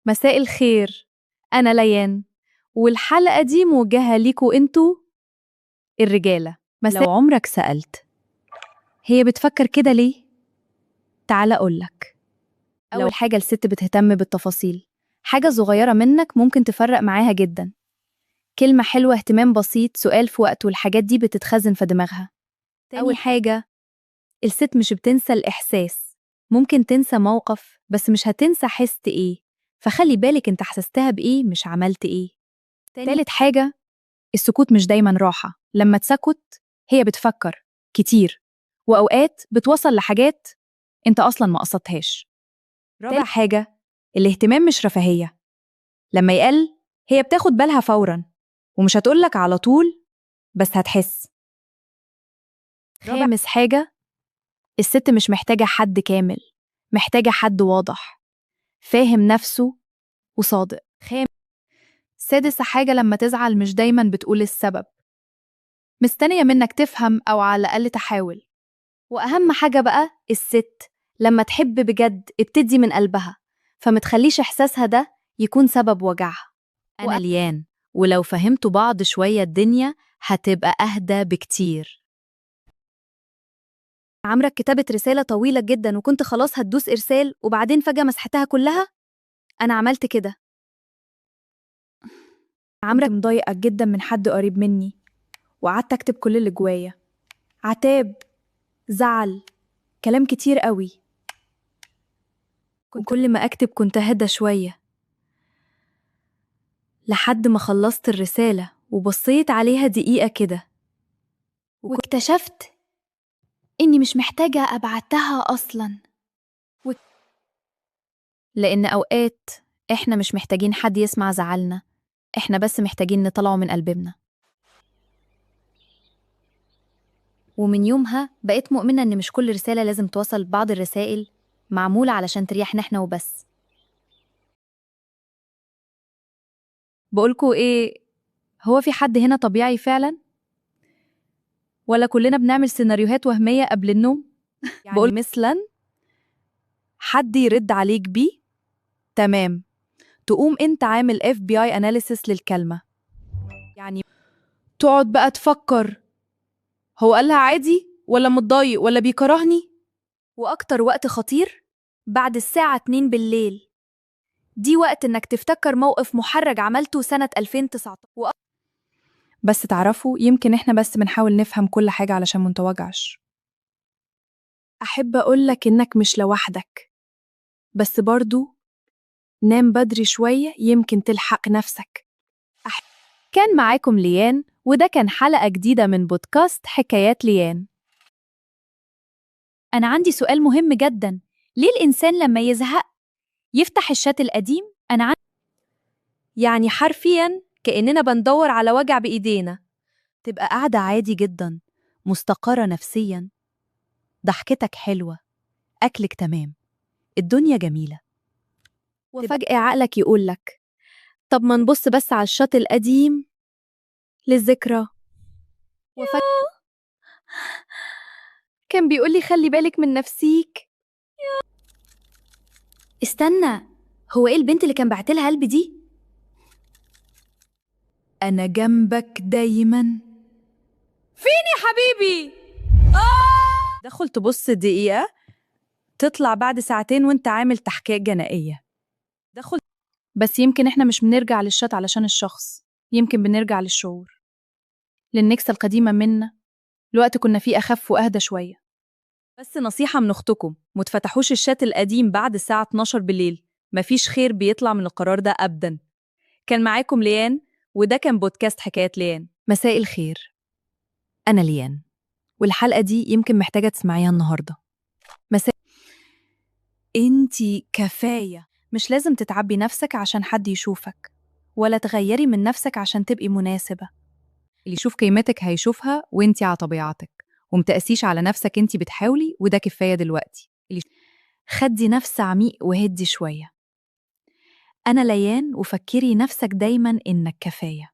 مساء الخير، أنا ليان، والحلقة دي موجهة ليكوا انتوا الرجالة. مساء. لو عمرك سألت هي بتفكر كده ليه؟ تعال أقولك. أول حاجة، الست بتهتم بالتفاصيل. حاجة صغيرة منك ممكن تفرق معاها جدا. كلمة حلوة، اهتمام بسيط، سؤال في وقته، والحاجات دي بتتخزن في دماغها. أول حاجة، الست مش بتنسى الإحساس. ممكن تنسى موقف بس مش هتنسى حست إيه، فخلي بالك انت حسستها بإيه مش عملت إيه. تالت حاجة، السكوت مش دايما راحة. لما تسكت هي بتفكر كتير، وأوقات بتوصل لحاجات انت أصلا ما قصدتهاش. رابع حاجة، الاهتمام مش رفاهية. لما يقل هي بتاخد بالها فورا، ومش هتقولك على طول بس هتحس. خامس حاجة، الست مش محتاجة حد كامل، محتاجة حد واضح، فاهم نفسه وصادق. سادس حاجة، لما تزعل مش دايما بتقول السبب، مستنية منك تفهم أو على الأقل تحاول. وأهم حاجة بقى، الست لما تحب بجد بتدي من قلبها، فمتخليش إحساسها ده يكون سبب وجعها. أنا ليان، ولو فهمتوا بعض شوية الدنيا هتبقى أهدى بكتير. عمرك كتبت رسالة طويلة جدا وكنت خلاص هتدوس إرسال وبعدين فجأة مسحتها كلها؟ أنا عملت كده. عمرك مضايقة جدا من حد قريب مني وقعدت أكتب كل اللي جوايا، عتاب، زعل، كلام كتير قوي. وكل ما أكتب كنت أهدى شوية، لحد ما خلصت الرسالة وبصيت عليها دقيقة كده واكتشفت إني مش محتاجة أبعتها أصلاً. لأن أوقات إحنا مش محتاجين حد يسمع زعلنا، إحنا بس محتاجين نطلعه من قلبنا. ومن يومها بقيت مؤمنة إن مش كل رسالة لازم توصل. بعض الرسائل معمولة علشان تريحنا إحنا وبس. بقولكوا إيه، هو في حد هنا طبيعي فعلا؟ ولا كلنا بنعمل سيناريوهات وهمية قبل النوم؟ يعني بقول مثلا حد يرد عليك بيه تمام، تقوم انت عامل FBI analysis للكلمة. يعني تقعد بقى تفكر هو قالها عادي ولا متضايق ولا بيكرهني. وأكتر وقت خطير بعد الساعة 2 بالليل، دي وقت إنك تفتكر موقف محرج عملته سنة 2019. بس تعرفوا يمكن احنا بس بنحاول نفهم كل حاجة علشان منتوجعش. أحب أقولك إنك مش لوحدك، بس برضو نام بدري شوية يمكن تلحق نفسك. كان معاكم ليان، وده كان حلقة جديدة من بودكاست حكايات ليان. أنا عندي سؤال مهم جدا، ليه الإنسان لما يزهق يفتح الشات القديم؟ أنا عندي يعني حرفياً كأننا بندور على وجع بإيدينا. تبقى قاعدة عادي جدا، مستقرة نفسياً، ضحكتك حلوة، أكلك تمام، الدنيا جميلة. وفجأة عقلك يقولك طب ما نبص بس على الشات القديم للذكرى. وفجأة كان بيقولي خلي بالك من نفسيك. استنى، هو ايه البنت اللي كان بعتلها قلب دي؟ أنا جنبك دايما. فين يا حبيبي؟ دخل تبص دقيقة، تطلع بعد ساعتين وانت عامل تحقيق جنائية. دخل. بس يمكن احنا مش بنرجع للشات علشان الشخص، يمكن بنرجع للشعور، للنكسة القديمة منا، الوقت كنا فيه أخف وأهدى شوية. بس نصيحة من أختكم، متفتحوش الشات القديم بعد الساعة 12 بالليل، مفيش خير بيطلع من القرار ده أبداً. كان معاكم ليان، وده كان بودكاست حكايات ليان. مساء الخير، أنا ليان، والحلقة دي يمكن محتاجة تسمعيها النهاردة. مساء. انتي كفاية. مش لازم تتعبي نفسك عشان حد يشوفك، ولا تغيري من نفسك عشان تبقي مناسبة. اللي يشوف قيمتك هيشوفها وانتي على طبيعتك، ومتقسيش على نفسك، انتي بتحاولي وده كفاية دلوقتي. اللي خدي نفس عميق وهدي شوية. أنا ليان، وفكري نفسك دايما إنك كفاية.